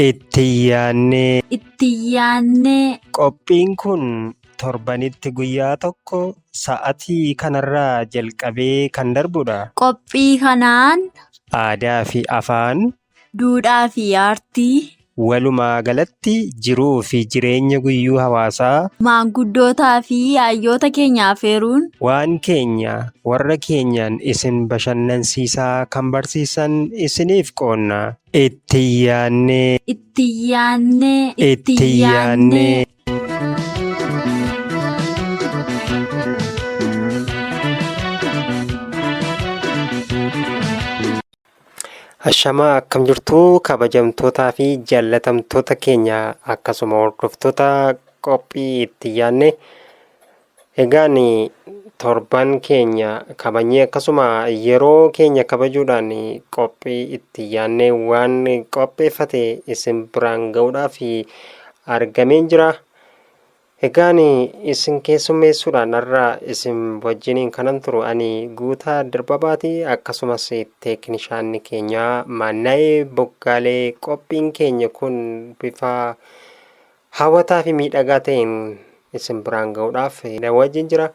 Itti yaannee. Itti yaannee. Qophiin kun torbanitti guyyaa tokko sa'atii kanarraa jalqabee kan darbudha. Qophii kanaan. Aadaa fi afaan. Duudhaa fi aartii. Walumaa galatti jiruu fi jireenya guyyuu hawaasaa. Maanguddootaa fi hayyoota keenya afeeruun. Waan keenya warra keenyaan isin bashannansiisaa kan barsiisan isiniif qoonna. Itti yaannee. Itti yaannee. Itti yaannee. Ashamaa akkam jirtu kabajamtootaa fi jaallatamtoota keenya akkasuma hordoftoota qophii itti yaanne egaan torban keenya kabajnee akkasuma yeroo keenya kabajuudhaan qophii itti yaanne waan qopheeffate isin biraan ga'uudhaaf argameen jira. Egaan isin keessummeessuudhaan har'a isin wajjiniin kanan turu ani Guutaa Dirbabaati akkasumas teeknishaanni keenya Maannaayee Boggaalee qophiin keenya kun bifa hawwataa fi miidhagaa ta'een isin biraan ga'uudhaaf na wajjin jira.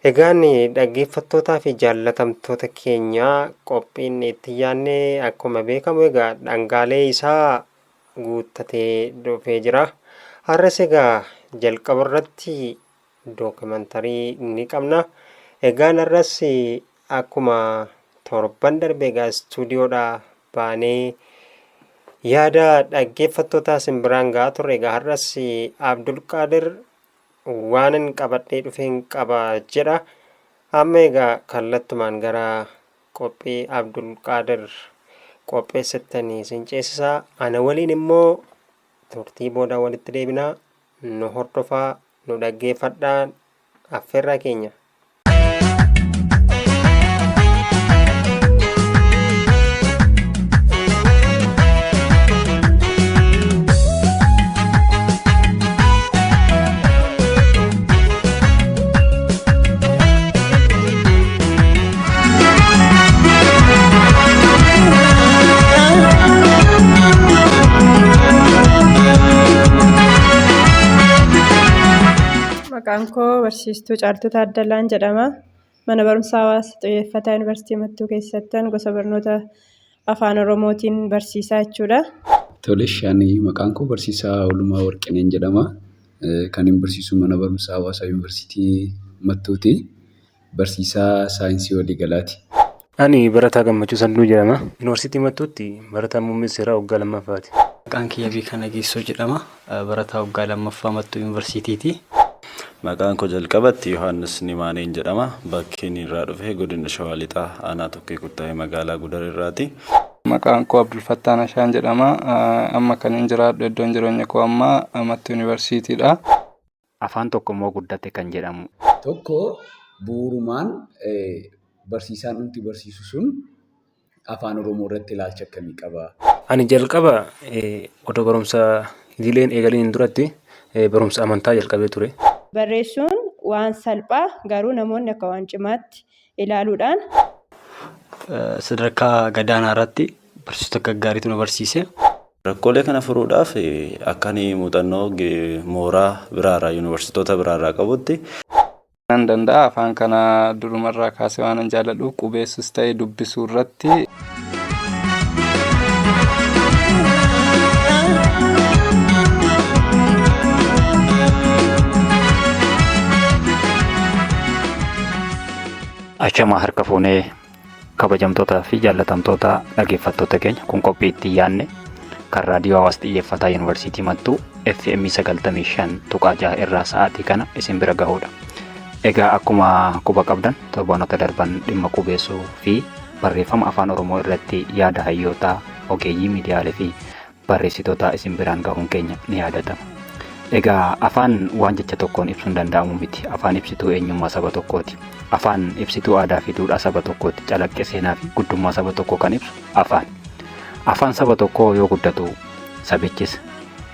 Egaan dhaggeeffattootaa fi jaallatamtoota keenya qophiin itti yaanne akkuma beekamu egaa dhangaalee isaa guuttatee dhufee jira. Har'as egaa jalqaba irratti dookimantarii ni qabna. Egaan har'as akkuma torban darbe egaa istuudiyoodhaa baanee yaada dhaggeeffattootaa isin biraan ga'aa turre. Egaa har'as Abdulqaadir waanan qabadhee dhufeen qaba jedha. Amma egaa kallattumaan gara qophii Abdulqaadir qopheessettani isin ceesisa. Ana waliin immoo turtii booda walitti deebina. Nu hordofaa, nu dhaggeeffadhaa affeerraa keenya. Maqaan koo barsiistuu Caaltuu Taaddalaan jedhama. Mana barumsaa hawaasa xiyyeeffataa Yuunivarsiitii Mattuu keessattan gosa barnoota Afaan Oromootiin barsiisaa jechuudha. Tole, ani maqaan koo barsiisaa Oolumaa Warqineen jedhama. Kanin barsiisu mana barumsaa Hawaasaa Yuunivarsiitii Mattuuti. Barsiisaa saayinsii waliigalaati. Ani barataa Gammachuu Sanduu jedhama. Yuunivarsiitii Mattuutti barataa muummee seeraa waggaa lammaffaati. Maqaan kiyya Beekaa Nageessoo jedhama. Barataa waggaa lammaffaa Mattuu Yuunivarsiitiiti. Maqaan koo jalqabatti Yohaannis Nimaaneen jedhama. Bakki inni irraa dhufe godina Shawaa Lixaa aanaa Tokkee Kuttaayee magaalaa Gudar irraati. Maqaan koo Abdulfattaa Nashaan jedhama. Amma kanin jiraadhu iddoon jireenya koo ammaa Mattuu Yuunivarsiitiidha. Afaan tokko immoo guddate kan jedhamu. Tokko bu'uurumaan barsiisaan dhumti barsiisu sun Afaan Oromoo irratti ilaalcha akkamii qaba? Ani jalqaba odoo barumsa idileen eegaliin duratti barumsa amantaa jalqabee ture. Barreessuun waan salphaa garuu namoonni akka waan cimaatti ilaaluudhaan. Sadarkaa gadaanaa irratti barsiisota gaggaariitu na barsiise. Rakkoolee kana furuudhaaf akka ani muuxannoo mooraa biraarraa yuunivarsiitoota biraarraa qabutti. Nan danda'a. Afaan kana durumarraa kaasee waanan jaalladhuuf qubeessuus ta'e dubbisuu irratti. Ashamaa harka fuunee Kabajamtootaa fi jaallatamtoota dhaggeeffattoota keenya kun qophii itti yaadne kan raadiyoo hawaas xiyyeeffataa Yuunivarsiitii Mattuu FM 95.6 irraa sa'aatii kana isin bira gahuudha. Egaa akkuma quba qabdan torbanoota darban dhimma qubeessuu fi barreeffama afaan Oromoo irratti yaada hayyootaa, ogeeyyii miidiyaalee fi barreessitootaa isin biraan gahuun keenya ni yaadatama. Egaa afaan waan jecha tokkoon ibsuun danda'amu miti. Afaan ibsituu eenyummaa saba tokkooti. Afaan ibsituu aadaa fi duudhaa saba tokkooti. Calaqqee seenaa fi guddummaa saba tokkoo kan ibsu afaan. Afaan saba tokkoo yoo guddatu sabichis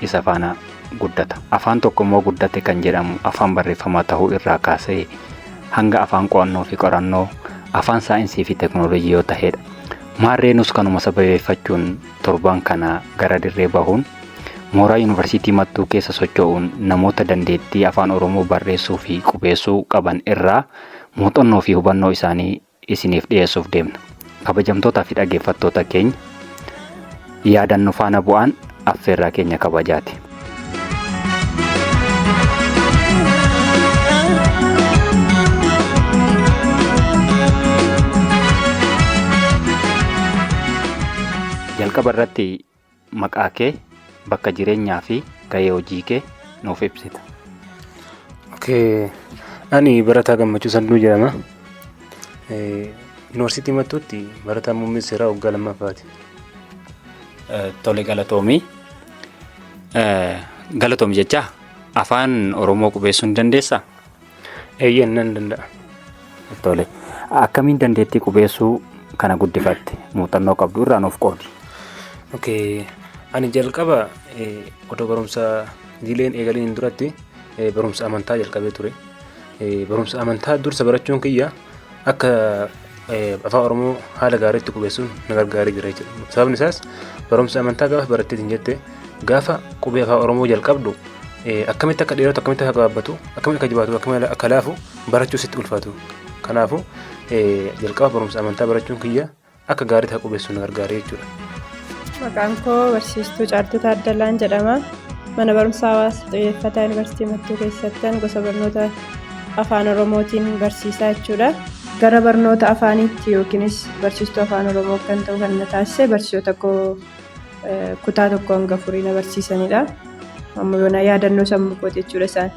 isa faana guddata. Afaan tokko immoo guddate kan jedhamu afaan barreeffamaa tahuu irraa kaasee hanga afaan qo'annoo fi qorannoo, afaan saayinsii fi teknoolojii yoo taheedha. Maarree nus kanuma sababeeffachuun torban kana gara dirree bahuun mooraa Yuunivarsiitii Mattuu keessa socho'uun namoota dandeettii Afaan Oromoo barreessuu fi qubeessuu qaban irraa muuxannoo fi hubannoo isaanii isiniif dhiyeessuuf deemna. Kabajamtootaa fi dhaggeeffattoota keenya yaadan nu faana bu'aan affeerraa keenya kabajaati. Jalqaba irratti maqaa kee, bakka jireenyaa fi gahee hojii kee nuuf ibsita. Okay. Ani barataa Gammachuu Sanduu jedhama. Yuunivarsiitii Mattuutti barataa muummee seeraa waggaa lammaffaati. Tole galatoomii. Galatoomi jecha Afaan Oromoo qubeessuu ni dandeessaa? Eeyyeen nan danda'a. Tole. Akkamiin dandeettii qubeessuu kana guddifatte? Muuxannoo qabdu irraa nuuf qoodi. Okay. Ani jalqaba odoo barumsa idileen eegaliin duratti barumsa amantaa jalqabee ture. Barumsa amantaa dursa barachuun kiyya akka Afaan Oromoo haala gaariitti qubeessuun na gargaaree jira jechuudha. Sababni isaas barumsa amantaa gaafa baratteetiin jette gaafa qubee Afaan Oromoo jalqabdu akkamitti akka dheeratu, akkamitti akka gabaabbatu, akkamitti akka jabaatu, akkamitti akka laafu barachuu sitti ulfaatu. Kanaafuu jalqaba barumsa amantaa barachuun kiyya akka gaariitti akka qubeessu na gargaaree jechuudha. Maqaan koo Barsiistuu Caaltuu Taaddalaan jedhama. Mana barumsaa Hawaasa Xiyyeeffataa Yuunivarsiitii Mattuu keessattan gosa barnoota Afaan Oromootiin barsiisaa jechuudha. Gara barnoota afaaniitti yookiinis barsiistuu Afaan Oromoo akkan ta'u kan na taasise barsiisota koo kutaa tokko hanga afurii na barsiisanidha. Amma yoona yaadannoo sammuu kooti jechuudha isaan.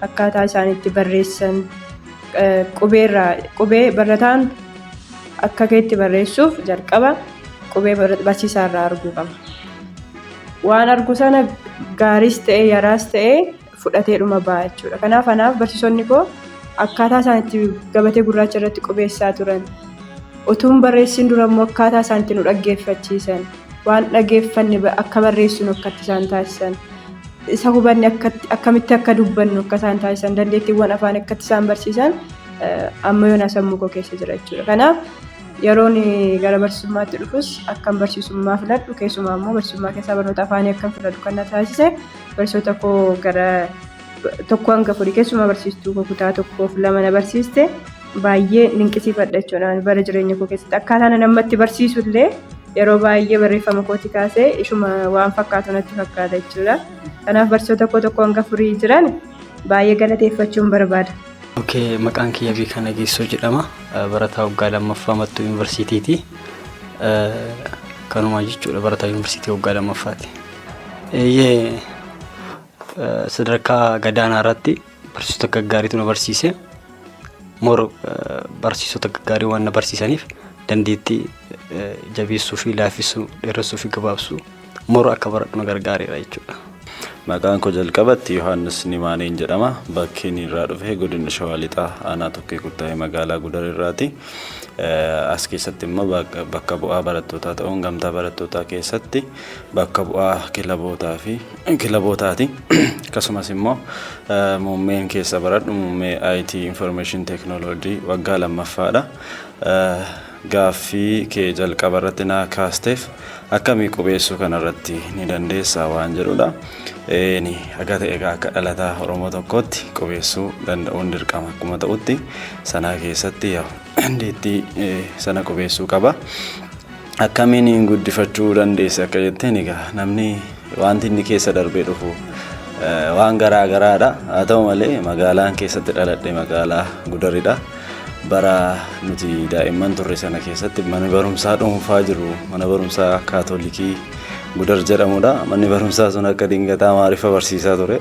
Akkaataa isaan itti barreessan qubeerraa qubee barataan akka keetti barreessuuf jalqaba qubee barsiisaa irraa arguu qaba. Waan argu sana gaariis ta'e yaraas ta'e fudhatee dhuma ba'a jechuudha. Kanaaf anaaf barsiisonni koo akkaataa isaan itti gabatee gurraacha irratti qubeessaa turan utuun barreessin dura immoo akkaataa isaan itti nu dhaggeeffachiisan waan dhageeffanne akka barreessinu akkatti isaan taasisan isa hubanne akkamitti akka dubbannu akka isaan taasisan dandeettiiwwan afaan akkatti isaan barsiisan amma yoonaa sammuu koo keessa jira jechuudha. Kanaaf yeroon gara barsiisummaatti dhufus akkan barsiisummaa filadhu keessumaa immoo barsiisummaa keessaa barnoota afaanii akkan filadhu kan na taasise barsiisota koo gara tokko hanga afurii keessumaa barsiistuu koo kutaa tokkoof lama na barsiiste baay'ee dinqisiifadha jechuudha bara jireenya koo keessatti akkaataa na namatti barsiisu illee yeroo baay'ee barreeffama kooti kaasee ishuma waan fakkaatu natti fakkaata jechuudha. Kanaaf barsiisota koo tokko hanga afurii jiran baay'ee galateeffachuun barbaada. Okay, maqaan kiyya Beekaa Nageessoo jedhama. Barataa waggaa lammaffaa Mattuu Yuunivarsiitiiti. Kanuma jechuudha barataa yuunivarsiitii waggaa lammaffaati. Eeyyee sadarkaa gadaanaa irratti barsiisota gaggaariitu na barsiise. Mor barsiisota gaggaarii waan na barsiisaniif dandeettii jabeessuu fi laaffisuu, dheeressuu fi gabaabsuu mor akka baradhu na gargaareera jechuudha. Maqaan koo jalqabatti Yohaannis Nimaaneen jedhama. Bakki inni irraa dhufe godina Shawaa Lixaa aanaa Tokkee Kuttaayee magaalaa Gudar irraati. As keessatti immoo bakka bu'aa barattootaa ta'uun gamtaa barattootaa keessatti bakka bu'aa kilabootaa fi kilabootaati. Akkasumas immoo muummeen keessa baradhu muummee IT Information Technology waggaa lammaffaadha. Gaaffii kee jalqaba irratti naa kaasteef akkamii qubeessuu kana irratti ni dandeessaa waan jedhudha. Eeni haga ta'e egaa akka dhalataa Oromoo tokkootti qubeessuu danda'uun dirqama akkuma ta'utti sanaa keessatti dandeettii sana qubeessuu qaba. Akkamiin guddifachuu dandeesse akka jetteen egaa namni wanti inni keessa darbee dhufu waan garaa garaadha. Haa ta'u malee magaalaan keessatti dhaladhe magaalaa Gudaridha. Bara nuti daa'imman turre sana keessatti mana barumsaa dhuunfaa jiru mana barumsaa Kaatolikii Gudar jedhamudha. Manni barumsaa sun akka dingataa Amaariffa barsiisaa ture.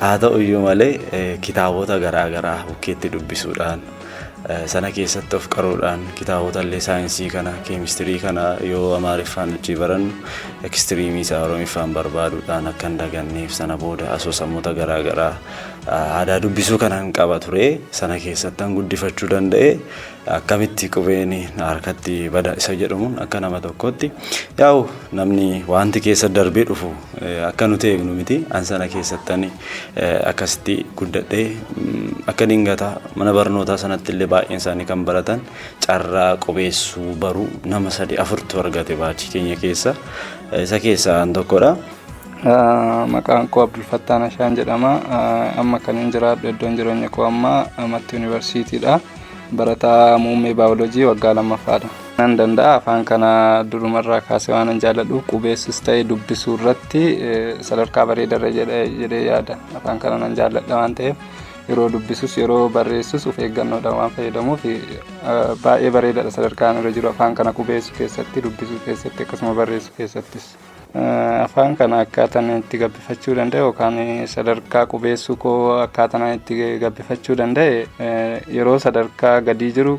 Haa ta'u iyyuu malee kitaabota garaa garaa bukkeetti dubbisuudhaan sana keessatti of qaruudhaan kitaabota illee saayinsii kana keemistirii kana yoo Amaariffaan achii barannu ekstiriimii isaa Oromiffaan barbaaduudhaan akka hin daganneef sana booda asoosamoota garaa garaa aadaa dubbisuu kanan qaba ture sana keessattan guddifachuu danda'e akkamitti qubeen harkatti bada isa jedhamuun akka nama tokkotti yaa'u namni wanti keessa darbee dhufu akka nuti eegnu miti an sana keessattan akkasitti guddadhee akka dingataa mana barnootaa sanatti illee baay'een isaanii kan baratan carraa qubeessuu baruu nama 3 4tu argate baachii keenya keessa. Isa keessaa an tokkodha. Maqaan koo Abdulfattaa Nashaan jedhama. Amma kan hin jiraadhu iddoon jireenya koo amma Mattuu Yuunivarsiitiidha. Barataa muummee baayoloojii waggaa 2ffaadha. Nan danda'a afaan kana durumarraa kaasee waan hin jaalladhuuf qubeessus ta'e dubbisuu irratti sadarkaa bareedarra jedhee yaada. Afaan kana nan jaalladha waan ta'eef yeroo dubbisus yeroo barreessus of eeggannoodhaan waan fayyadamuuf baay'ee bareedaadha sadarkaan irra jiru afaan kana qubeessuu keessatti dubbisuu keessatti akkasuma barreessuu keessattis. Afaan kana akkaataan itti gabbifachuu danda'e yookaan sadarkaa qubeessuu koo akkaataan itti gabbifachuu danda'e yeroo sadarkaa gadii jiru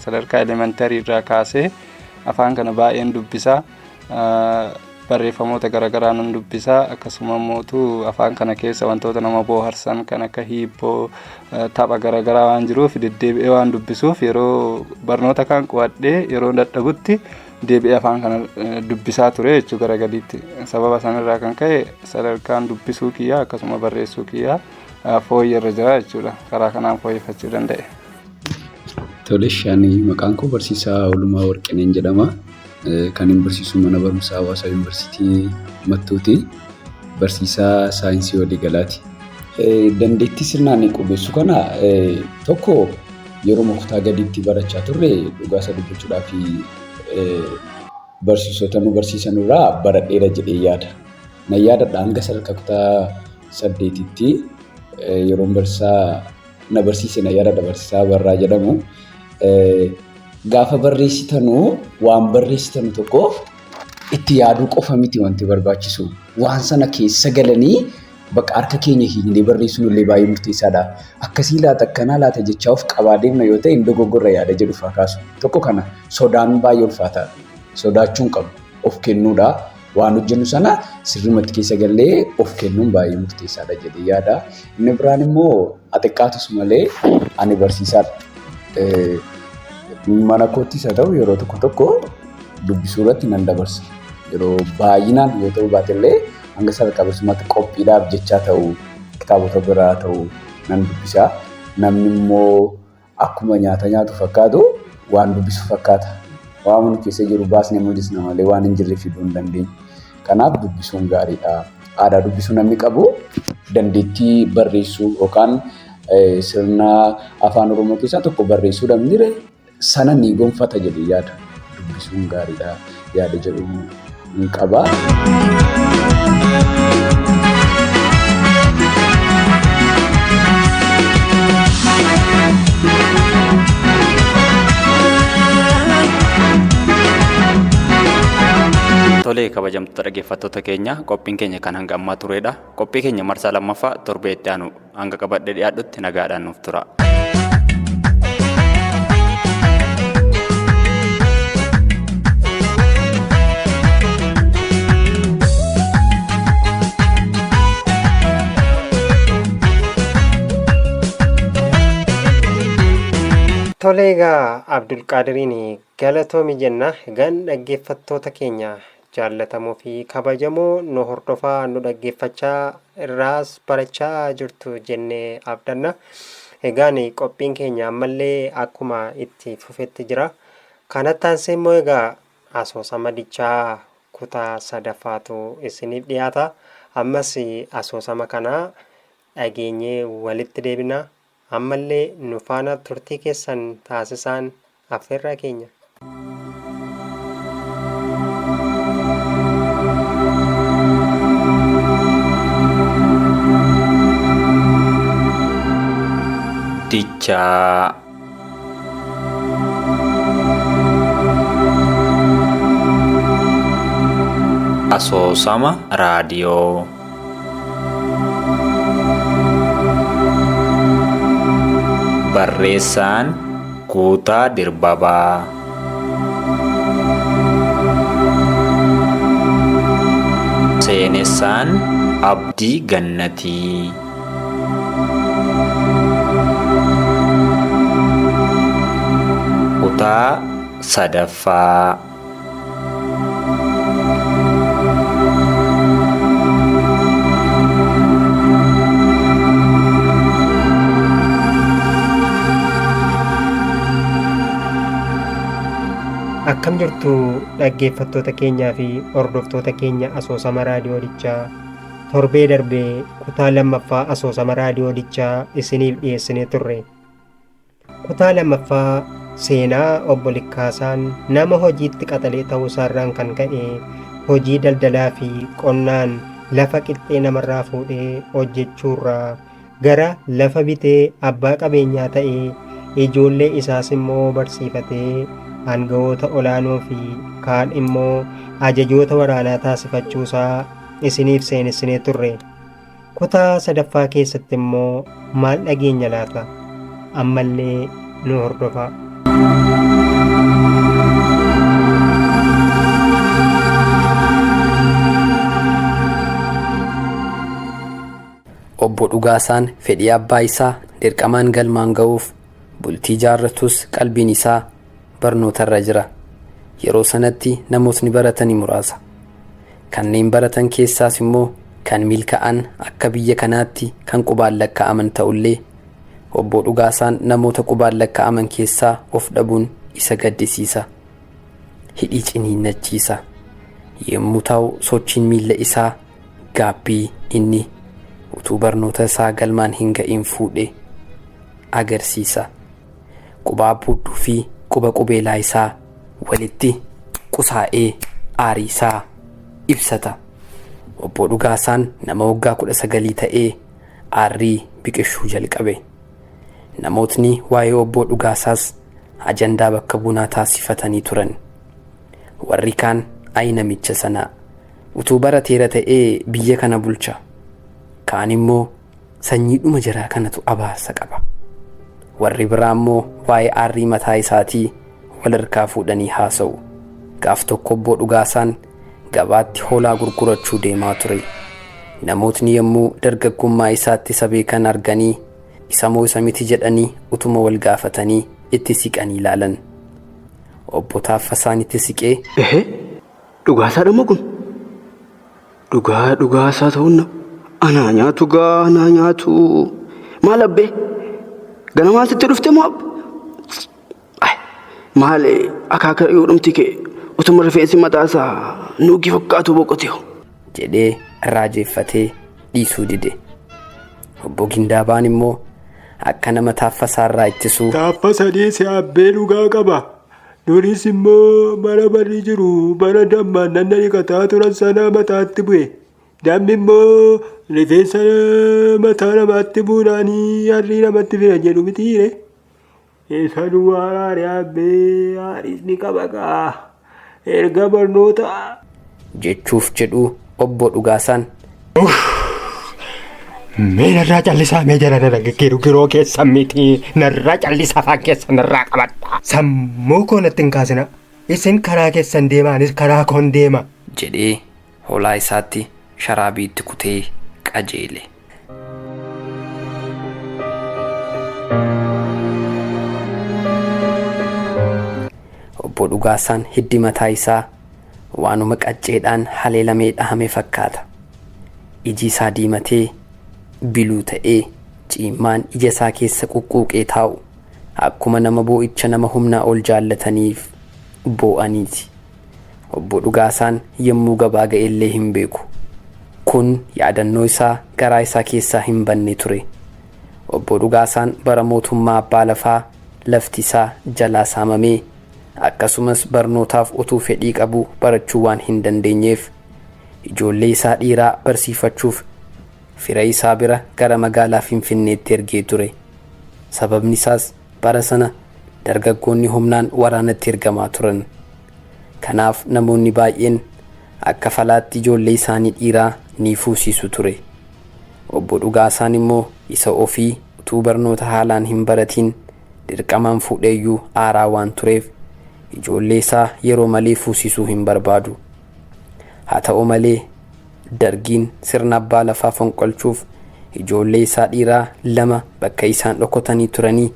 sadarkaa elementarii irraa kaasee afaan kana baay'een dubbisaa barreeffamoota garaagaraa nan dubbisaa akkasuma immoo afaan kana keessa wantoota nama bohaarsan kan akka hiibboo tapha garaagaraa waan jiruuf deddeebi'ee waan dubbisuuf yeroo barnoota kan qo'adhee yeroo dadhabutti deebi'ee afaan kana dubbisaa ture jechuu gara gadiitti. Sababa sanarraa kan ka'e sadarkaan dubbisuu kiyyaa akkasuma barreessuu kiyyaa fooyyarra jira jechuudha. Karaa kanaan fooyyeffachuu danda'e. Tole ani maqaan koo Barsiisaa Oolumaa Warqineen jedhama. Kan hin barsiisu mana barumsaa Hawaasaa Yuunivarsiitii Mattuuti. Barsiisaa saayinsii waliigalaati. Dandeettii sirnaan qubeessuu kana tokko yeroo kutaa gadiitti barachaa turre dhugaasa dubbachuudhaaf barsiisota nu barsiisan irraa baradheera jedhee yaada. Na yaadadha hanga sadarkaa kutaa 8tti yeroo barsiisaa na barsiise na yaadadha barsiisaa Barraa jedhamu. Gaafa barreessitanuu waan barreessitanu tokko itti yaaduu qofa miti wanti barbaachisu. Waan sana keessa galanii bakka harka keenya hiiknee barreessuun illee baay'ee murteessaadha. Akkasii laata akkanaa laata jechaa of qabaa deemna yoo ta'e hin dogoggorra yaada jedhu fa'aa kaasu. Tokko kana sodaan baay'ee ulfaataadha. Sodaachuu hin qabnu. Of kennuudha. Waan hojjennu sana sirriimatti keessa gallee of kennuun baay'ee murteessaadha jedhee yaada. Inni biraan immoo xiqqaatus malee ani barsiisaadha. Mana koottis haa ta'u yeroo tokko tokko dubbisuu irratti nan dabarsa. Yeroo baay'inaan yoo ta'u baatellee hanga sadarkaa barsiisummaatti qophiidhaaf jechaa ta'u kitaabota biraa ta'u nan dubbisa. Namni immoo akkuma nyaata nyaatu fakkaatu waan dubbisu fakkaata. Waan nu keessa jiru baasnee mul'isna malee waan hin jirre fiduu hin dandeenyu. Kanaaf dubbisuun gaariidha. Aadaa dubbisuu namni qabu dandeettii barreessuu yookaan sirna afaan Oromoo keessaa tokko barreessuu dhabnire sana ni gonfata jedhee yaada. Dubbisuun gaariidha yaada jedhu hin qaba. Tolee kabajamtoota dhaggeeffattoota keenya qophiin keenya kan hanga ammaa turedha. Qophii keenya marsaa 2ffaa torbee itti aanu hanga qabadhee dhiyaadhutti nagaadhaan nuuf tura. Tolee egaa Abdulqaadiriin galatoomi jenna. Egaan dhaggeeffattoota keenya jaallatamoo fi kabajamoo nu hordofaa nu dhaggeeffachaa irraas barachaa jirtu jennee abdanna. Egaan qophiin keenya ammallee akkuma itti fufetti jira. Kanatti aansee immoo egaa asoosama dichaa kutaa 3ffaatu isiniif dhiyaata. Ammas asoosama kana dhageenyee walitti deebina. Ammallee nu faana turtii keessan taasisaan affeerraa keenya. Dichaa. Asoosama raadiyoo. Barreessaan Guutaa Dirbabaa. Seenessaan Abdii Gannatii. Kutaa 3ffaa. Akkam jirtu dhaggeeffattoota keenyaa fi hordoftoota keenya asoosama raadiyoo dichaa torbee darbee kutaa lammaffaa asoosama raadiyoo dichaa isiniif dhiyeessinee turre. Kutaa lammaffaa seenaa obbo Likkaasaan nama hojiitti qaxalee ta'uusaarraan kan ka'e hojii daldalaa fi qonnaan lafa qixxee namarraa fuudhee hojjechuurraa gara lafa bitee abbaa qabeenyaa ta'ee ijoollee isaas immoo barsiifatee aangawoota olaanoo fi kaan immoo ajajoota waraanaa taasifachuusaa isiniif seenessinee turre. Kutaa sadaffaa keessatti immoo maal dhageenya laata? Ammallee nu hordofaa. Obbo Dhugaasaan fedhii abbaa isaa dirqamaan galmaan ga'uuf bultii jaarratus qalbiin isaa barnootarra jira. Yeroo sanatti namootni baratanii muraasa. Kanneen baratan keessaas immoo kan milkaa'an akka biyya kanaatti kan qubaan lakkaa'aman ta'ullee obbo Dhugaasaan namoota qubaan lakkaa'aman keessaa of dhabuun isa gaddisiisa. Hidhii ciniinnachiisa. Yommuu ta'u sochiin miilla isaa gaabbii inni utuu barnoota isaa galmaan hin ga'in fuudhe agarsiisa. Quba abbuudduu fi quba qubeelaa isaa walitti qusaa'ee aarii isaa ibsata. Obbo Dhugaasaan nama waggaa 19 ta'ee aarrii biqilchuu jalqabe. Namootni waa'ee obbo Dhugaasaas ajandaa bakka bunaa taasifatanii turan. Warri kaan ayi namicha sanaa utuu barateera ta'ee biyya kana bulcha. Kaan immoo sanyiidhuma jaraa kanatu abaarsa qaba. Warri biraa immoo waa'ee aarrii mataa isaatii wal harkaa fuudhanii haasa'u. Gaaf tokko obbo Dhugaasaan gabaatti hoolaa gurgurachuu deemaa ture. Namootni yommuu dargaggummaa isaatti isa beekan arganii isa moo isa miti jedhanii utuma wal gaafatanii itti siqanii ilaalan. Obbo Taaffasaan itti siqee. Ehee Dhugaasaadha moo kun? Dhugaa Dhugaasaa ta'uun anaa nyaatu gaa anaa nyaatu. Maal abbee? Ganamaan sitti dhufte moo abbe? Maal akaaka dhumti kee utuma rifeensi mataasaa nuugii fakkaatu boqote. jedhee raajeffatee dhiisuu dide. Obbo Gindaabaan immoo akka nama Taaffasaarraa ittisuu. Taaffasa dhiise abbee dhugaa qaba. Duris immoo bara barri jiru bara dammaan nanna dhiqataa turan sana mataatti bu'e. Dammi immoo rifeensa mataa namaatti bu'uudhaanii harrii namatti fida jedhu mitiire. Isa duwwaa raare abbee haadhis ni qaba kaa. Erga barnoota. Jechuuf jedhu obbo Dhugaasaan. Mee narraa callisaa mee jara dargaggeeru giroo keessan miti narraa callisaa afaan keessan narraa qabadha. Sammuu koo natti hin kaasina. Isin karaa keessan deema anis karaa koon deema. Jedhee hoolaa isaatti sharaabii itti kutee qajeele. Obbo Dhugaasaan hiddi mataa isaa waanuma qacceedhaan haleelamee dhahame fakkaata. Iji isaa diimatee biluu ta'ee ciimmaan ija isaa keessa quqquuqee taa'u akkuma nama boo'icha nama humnaa ol jaallataniif boo'aniiti. Obbo Dhugaasaan yommuu gabaa ga'ellee hin beeku. Kun yaadannoo isaa garaa isaa keessaa hin banne ture. Obbo Dhugaasaan bara mootummaa abbaa lafaa lafti isaa jalaa saamamee akkasumas barnootaaf utuu fedhii qabu barachuu waan hin dandeenyeef ijoollee isaa dhiiraa barsiifachuuf fira isaa bira gara magaalaa Finfinneetti ergee ture. Sababni isaas bara sana dargaggoonni humnaan waraanatti ergamaa turan. Kanaaf namoonni baay'een akka falaatti ijoollee isaanii dhiiraa ni fuusisu ture. Obbo Dhugaasaan immoo isa ofii utuu barnoota haalaan hin baratiin dirqamaan fuudheeyyuu aaraa waan tureef ijoollee isaa yeroo malee fuusisuu hin barbaadu. Haa ta'u malee dargiin sirna abbaa lafaa fonqolchuuf ijoollee isaa dhiiraa lama bakka isaan dhokotanii turanii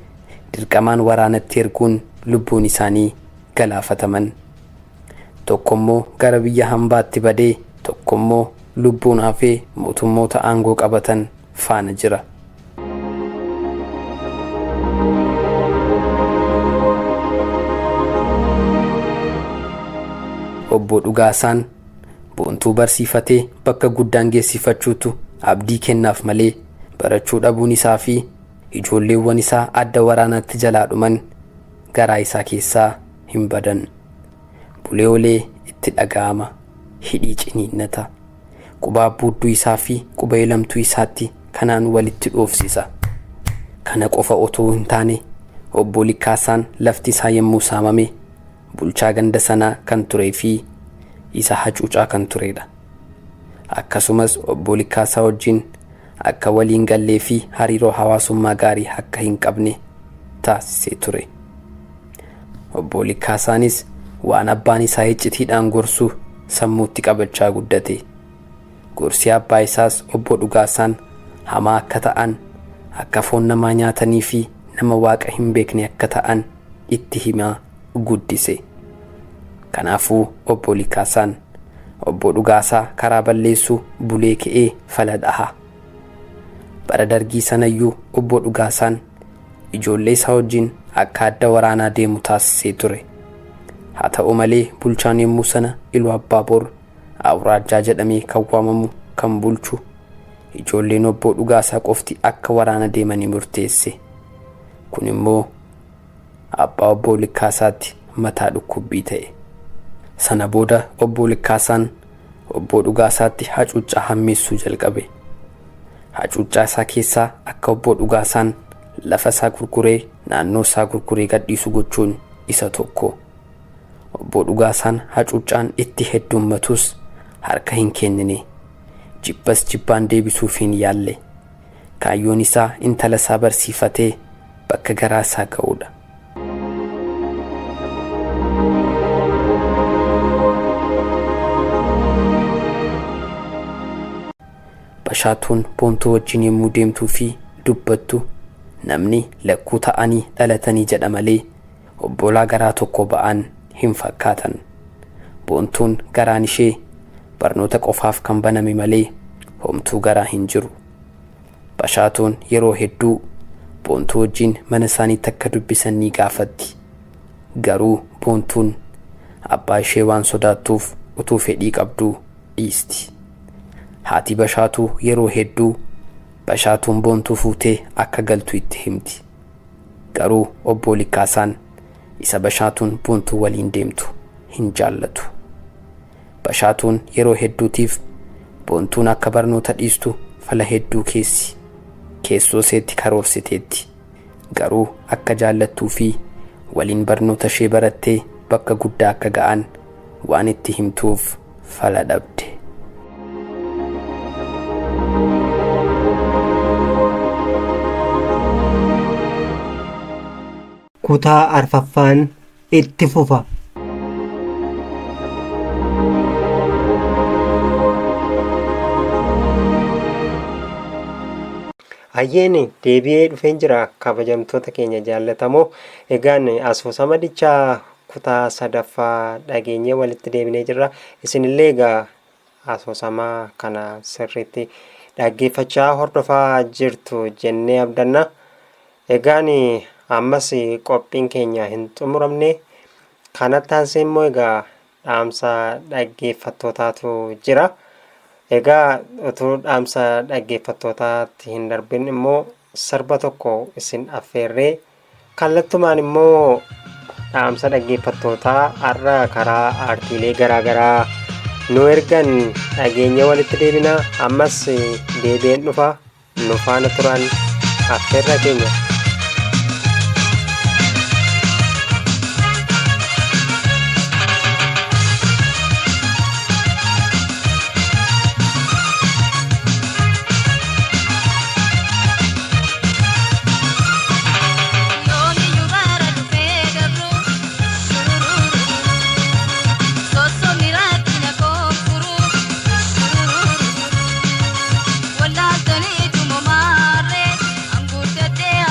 dirqamaan waraanatti erguun lubbuun isaanii galaafataman. Tokkommoo gara biyya hambaatti badee tokkommoo lubbuun hafee mootummoota aangoo qabatan faana jira. Obbo Dhugaasaan Boontuu barsiifatee bakka guddaan geessifachuutu abdii kennaaf malee barachuu dhabuun isaa fi ijoolleewwan isaa adda waraanaatti jalaa dhuman garaa isaa keessaa hin badan. Bulee olee itti dhaga'ama. Hidhii ciniinnata. Quba abbuudduu isaa fi quba eelamtuu isaatti kanaan walitti dhoofsisa. Kana qofa otoo hin taane Obbo Likkaasaan lafti isaa yommuu saamame bulchaa ganda sanaa kan turee fi isa hacuucaa kan turedha. Akkasumas Obbo Likkaasaa wajjin akka waliin gallee fi hariiroo hawaasummaa gaarii akka hin qabne taasisee ture. Obbo Likkaasaanis waan abbaan isaa iccitiidhaan gorsu sammuutti qabachaa guddate. Gorsi abbaa isaas Obbo Dhugaasaan hamaa akka ta'an, akka foon namaa nyaatanii fi nama waaqa hin beekne akka ta'an itti himaa guddise. Kanaafuu Obbo Likkaasaan Obbo Dhugaasaa karaa balleessuu bulee ka'ee fala dhaha. Bara dargii sanayyuu Obbo Dhugaasaan ijoollee isaa wajjin akka adda waraanaa deemu taasisee ture. Haa ta'u malee bulchaan yommuu sana Iluu Abbaaboor Awuraajjaa jedhamee kan waamamu kan bulchu ijoolleen Obbo Dhugaasaa qofti akka waraana deemanii murteesse. Kun immoo abbaa Obbo Likkaasaatti mataa dhukkubbii ta'e. Sana booda Obbo Likkaasaan Obbo Dhugaasaatti hacuuccaa hammeessuu jalqabe. Hacuuccaa isaa keessaa akka Obbo Dhugaasaan lafa isaa gurguree naannoo isaa gurguree gadhiisu gochuun isa tokko. Obbo Dhugaasaan hacuuccaan itti heddummatus harka hin kennine. Jibbas jibbaan deebisuuf hin yaalle. Kaayyoon isaa intala isaa barsiifatee bakka garaa isaa ga'uudha. Bashaatuun Boontuu wajjin yommuu deemtuu fi dubbattu namni lakkuu ta'anii dhalatanii jedha malee obbolaa garaa tokko ba'an hin fakkaatan. Boontuun garaan ishee barnoota qofaaf kan baname malee homtuu garaa hin jiru. Bashaatuun yeroo hedduu Boontuu wajjin mana isaaniitti akka dubbisan ni gaafatti. Garuu Boontuun abbaa ishee waan sodaattuuf utuu fedhii qabduu dhiisti. Haati Bashaatuu yeroo hedduu Bashaatuun Boontuu fuutee akka galtu itti himti. Garuu Obbo Likkaasaan isa Bashaatuun Boontuu waliin deemtu hin jaallatu. Bashaatuun yeroo hedduutiif Boontuun akka barnoota dhiistu fala hedduu keessi. Keessoo iseetti karoorsiteetti. Garuu akka jaallattuu fi waliin barnoota ishee barattee bakka guddaa akka ga'an waan itti himtuuf fala dhabde. Kutaa arfaffaan itti fufa. Hayyeen deebi'ee dhufeen jira kabajamtoota keenya jaallatamoo. Egaan asoosama dichaa kutaa sadaffaa dhageenyee walitti deebinee jirra. Isinillee egaa asoosama kana sirriitti dhaggeeffachaa hordofaa jirtu jennee abdanna. Egaan ammas qophiin keenya hin xumuramne. Kanatti aansee immoo egaa dhaamsa dhaggeeffattootaatu jira. Egaa utuu dhaamsa dhaggeeffattootaatti hin darbin immoo sirba tokko isin affeerree kallattumaan immoo dhaamsa dhaggeeffattootaa har'a karaa aartiilee garaagaraa nu ergan dhageenya walitti deebina. Ammas deebi'een dhufa nu faana turan affeerra keenya. Wallaaltanii tumamarree anguutatee.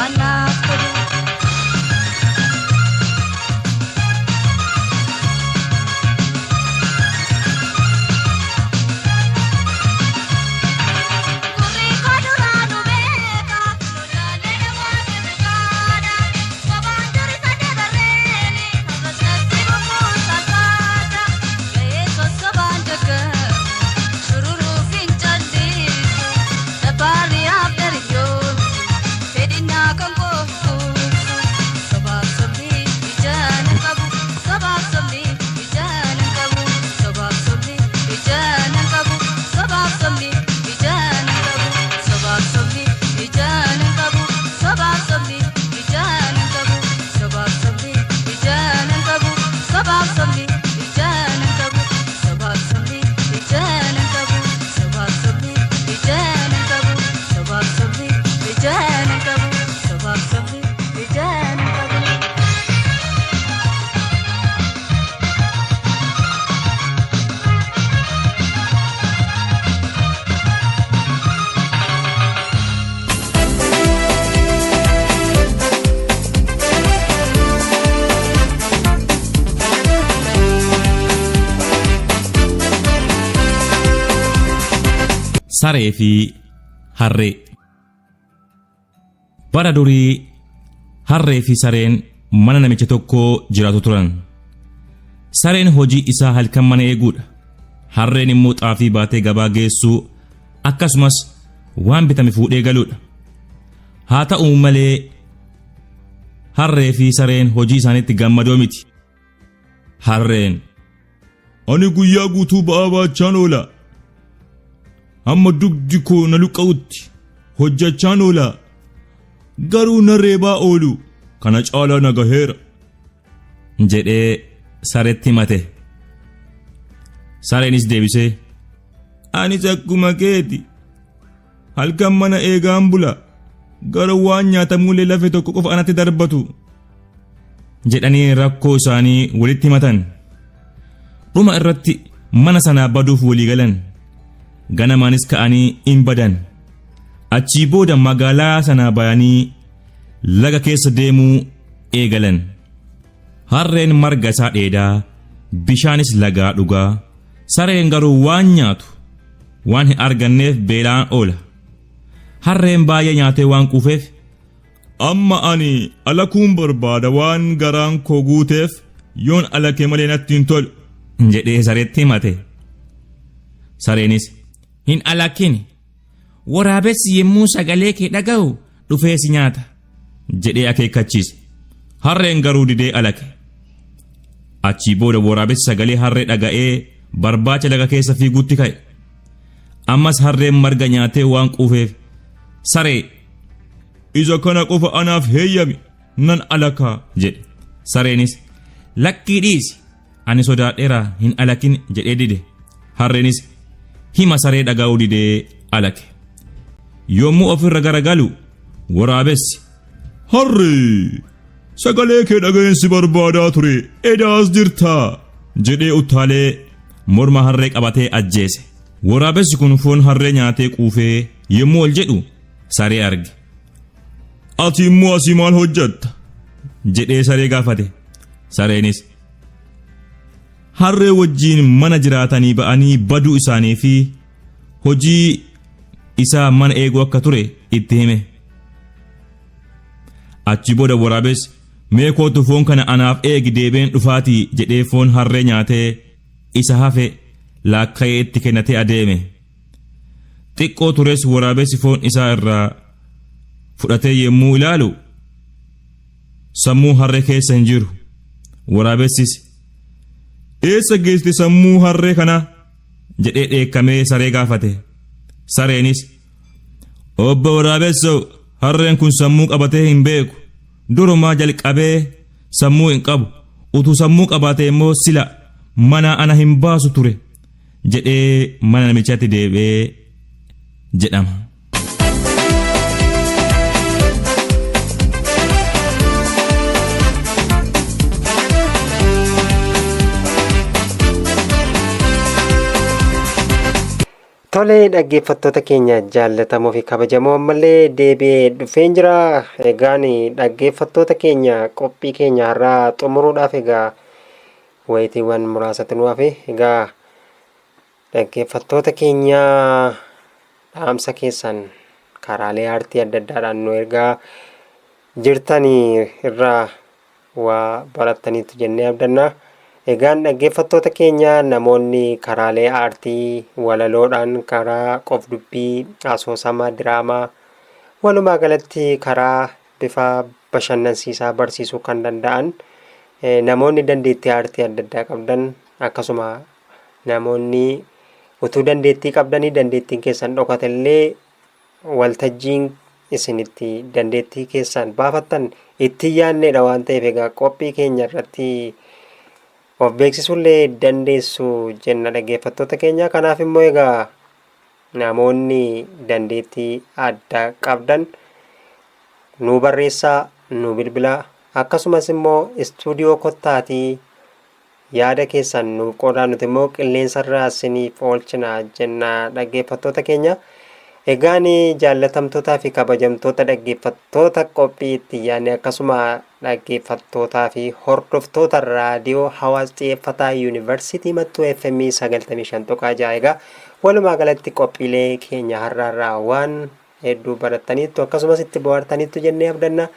waan naaf tolu. Gurri koo duraa nu beeka lolaalee waan dhugaadha. Sobaan dursa dabarreeni har'as bubbuu salphaadha. Ga'ee sossobaan jaggabu shururuuf hin callisu. Dabarri afdariyyoo fedhinnaa kan goofu. Sobaaf sobni ijaan hin qabu. Sobaaf sobni ijaan hin qabu. Sobaaf sobni ijaan hin qabu. Sobaaf sobni ijaan hin qabu. Sobaaf sobni ijaan hin qabu. Sobaaf sobni ijaan hin qabu. Sobaaf sobni ijaan hin qabu. Sobaaf sobni ijaan hin qabu. Sobaaf sobni ijaan hin qabu. Sobaaf sobni ijaan hin qabu. Sobaaf sobni ijaan hin qabu. Sobaaf sobni ijaan hin qabu. Saree fi harree. Bara durii harree fi sareen mana namicha tokkoo jiraatu turan. Sareen hojii isaa halkan mana eeguudha. Harreen immoo xaafii baatee gabaa geessuu akkasumas waan bitame fuudhee galuudha. Haa ta'u malee harree fi sareen hojii isaaniitti gammadoo miti. Harreen Ani guyyaa guutuu ba'aa baachaan oola. Hamma dugdi koo na luqqa'utti hojjechaan oola. Garuu na reebaa oolu kana caalaa na gaheera. Jedhee sareetti himate. Sareenis deebisee Anis akkuma keeti. Halkan mana eegaan bula. Garuu waan nyaatamuullee lafe tokko qofa anatti darbatu. Jedhanii rakkoo isaanii walitti himatan. Dhuma irratti mana sanaa baduuf walii galan. Ganamaanis ka'anii in badan. Achii booda magaalaa sanaa bayanii laga keessa deemuu eegalan. Harreen marga isaa dheedaa, bishaanis lagaa dhugaa, sareen garuu waan nyaatu waan hin arganneef beelaan oola. Harreen baay'ee nyaatee waan quufeef Amma ani alakuun barbaada waan garaan koo guuteef yoon alake malee natti hin tolu. Jedhee sareetti himate. Sareenis hin alakin waraabessi yemmuu sagalee kee dhaga'u dhufee si nyaata jedhee akeekkachiise. Harreen garuu didee alake. Achii booda waraabessi sagalee harree dhaga'ee barbaacha laga keessa fiiguutti ka'e. Ammas harreen marga nyaatee waan quufeef saree Isa kana qofa anaaf heeyyami nan alakaa jedhe. Sareenis lakkii dhiisi ani sodaadheera hin alakin jedhee dide. Harreenis hima saree dhaga'uu didee alake. Yommuu ofirra garagalu waraabessi Harree! Sagalee kee dhaga'een si barbaadaa ture edaas jirtaa jedhee utaalee morma harree qabatee ajjeese. Waraabessi kun foon harree nyaatee quufee yommuu ol jedhu saree arge. Ati immoo asii maal hojjetta? Jedhee saree gaafate. Sareenis harree wajjiin mana jiraatanii ba'anii baduu isaanii fi hojii isaa mana eeguu akka ture itti hime. Achi booda waraabessi mee kootu foon kana anaaf eegi deebeen dhufaatii jedhee foon harree nyaatee isa hafe laakka'ee itti kennatee adeeme. Xiqqoo tures waraabessi foon isaa irraa fudhatee yommuu ilaalu sammuu harree keessa hin jiru. Waraabessis Eessa geessite sammuu harree kanaa? Jedhee dheekkamee saree gaafate. Sareenis obbo Waraabessoo harreen kun sammuu qabatee hin beeku. Durumaa jalqabee sammuu hin qabu. Utuu sammuu qabaate immoo sila mana ana hin baasu ture jedhee mana namichaatti deebi'ee jedhama. Tolee dhaggeeffattoota keenya jaallatamoo fi kabajamoo ammallee deebi'ee dhufeen jira. Egaan dhaggeeffattoota keenya qophii keenya har'aa xumuruudhaaf egaa wayitiiwwan muraasatu nu hafe. Egaa dhaggeeffattoota keenya dhaamsa keessan karaalee aartii adda addaadhaan nu ergaa jirtanii irraa waa barattaniitu jennee abdanna. Egaan dhaggeeffattoota keenya namoonni karaalee aartii walaloodhaan karaa qofdubbii asoosama diraamaa walumaa galatti karaa bifa bashannansiisaa barsiisuu kan danda'an namoonni dandeettii aartii adda addaa qabdan akkasuma namoonni utuu dandeettii qabdanii dandeettiin keessan dhokate illee waltajjiin isinitti dandeettii keessan baafattan itti yaadneedha waan ta'eef egaa qophii keenya irratti of beeksisuullee dandeessu jenna dhaggeeffattoota keenya. Kanaaf immoo egaa namoonni dandeettii addaa qabdan nu barreessaa, nu bilbilaa, akkasumas immoo istuudiyoo kottaatii yaada keessan nu qoodaa, nuti immoo qilleensarraa isiniif oolchina jenna dhaggeeffattoota keenya. Egaan jaallatamtootaa fi kabajamtoota dhaggeeffattoota qophii itti yaadne akkasuma dhaggeeffattootaa fi hordoftoota raadiyoo hawaasa xiyyeeffataa yuunivarsiitii Mattuu FM 95.6 egaa walumaa galatti qophiilee keenya har'aarraa waan hedduu barattaniittu akkasumas itti bohaartaniittu jennee abdanna.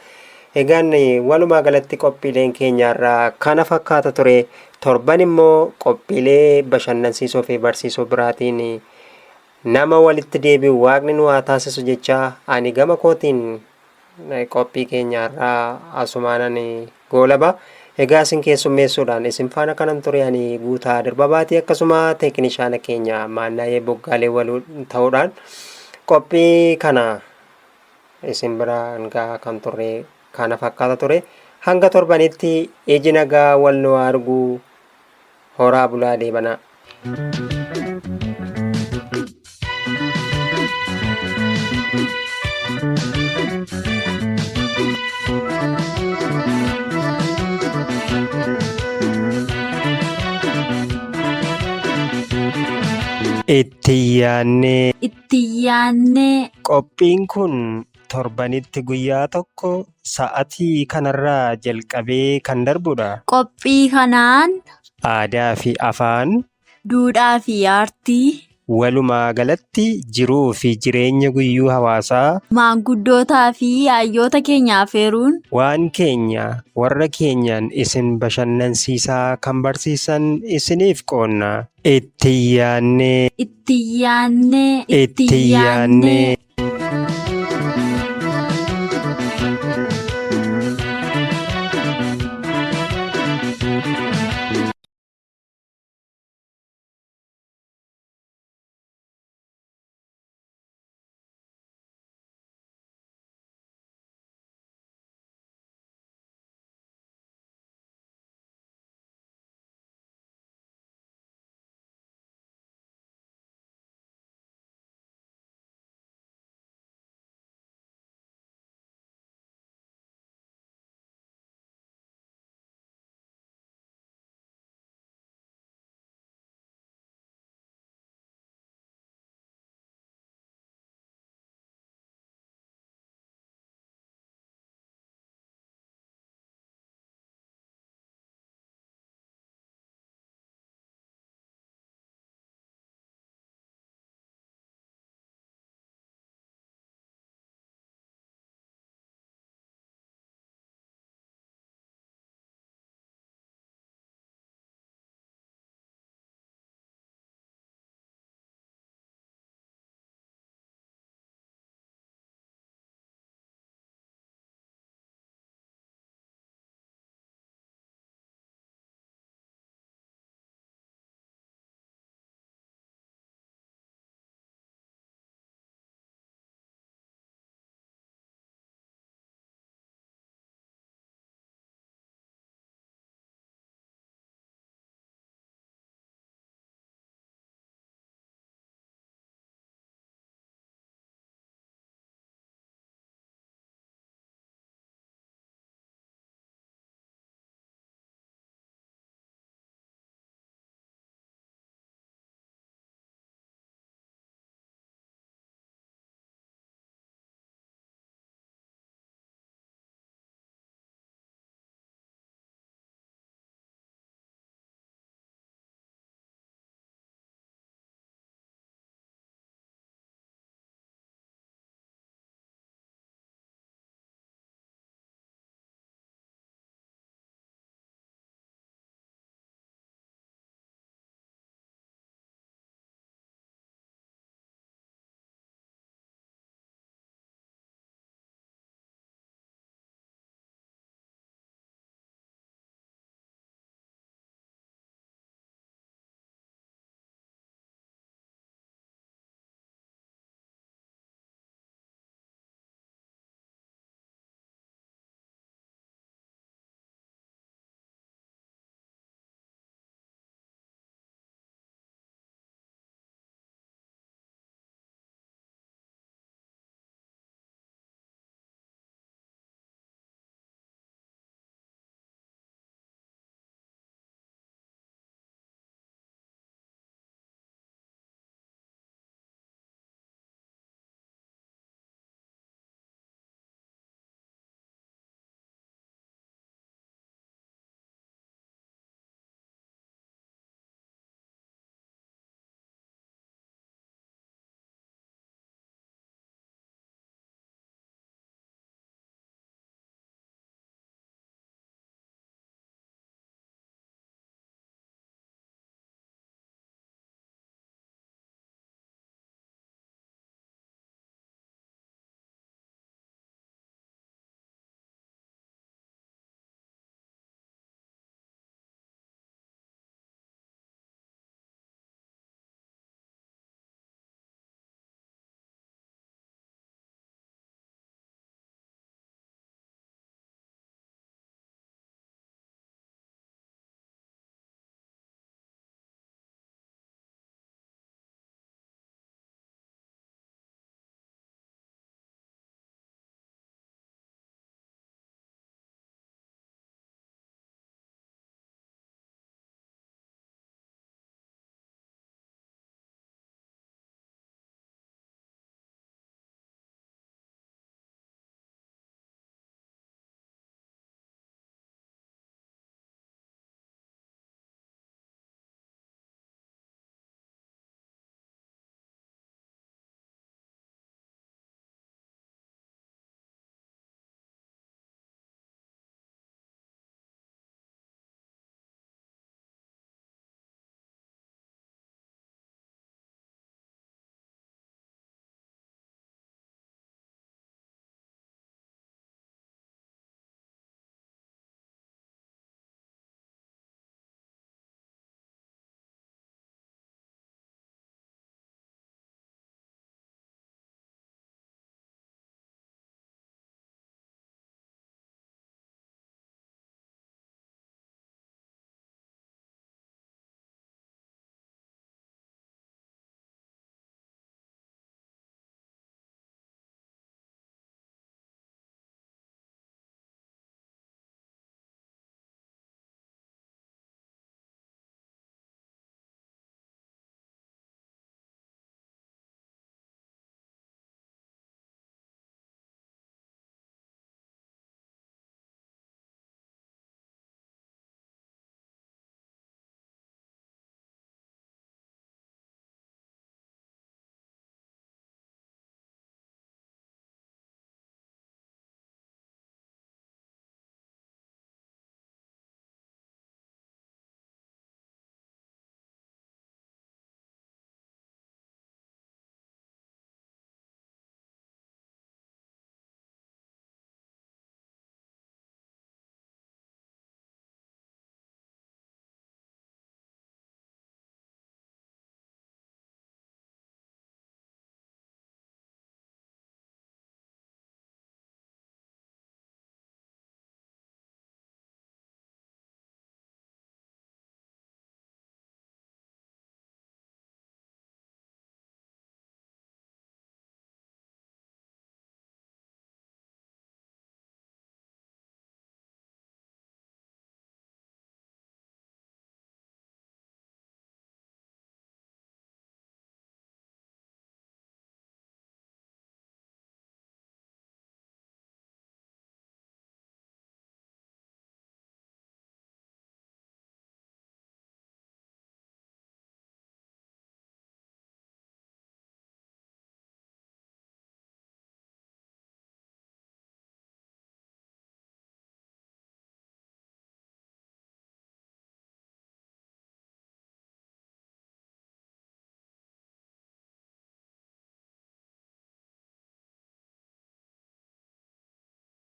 Egaan walumaa galatti qophiileen keenya har'aa kana fakkaata ture. Torban immoo qophiilee bashannansiisoo fi barsiisoo biraatiin nama walitti deebi'u waaqni nu haa taasisu jecha ani gama kootiin qophii keenya har'aa asumaanan goolaba. Egaa isin keessummeessuudhaan isin faana kanan ture ani Guutaa Darbabaatii akkasuma teeknishaana keenya Maannaayee Boggaalee waluu ta'uudhaan qophii kana isin biraan gahaa kan turre kana fakkaata ture. Hanga torbanitti iji nagaa wal nu haa argu, horaa bulaa deebanaa. Itti yaannee. Itti yaannee. Qophiin kun torbanitti guyyaa tokko sa'atii kanarraa jalqabee kan darbudha. Qophii kanaan. Aadaa fi afaan. Duudhaa fi aartii. Walumaa galatti jiruu fi jireenya guyyuu hawaasaa. Maanguddootaa fi hayyoota keenya afeeruun. Waan keenya warra keenyaan isin bashannansiisaa kan barsiisan isiniif qoonna. Itti yaannee. Itti yaannee. Itti yaannee.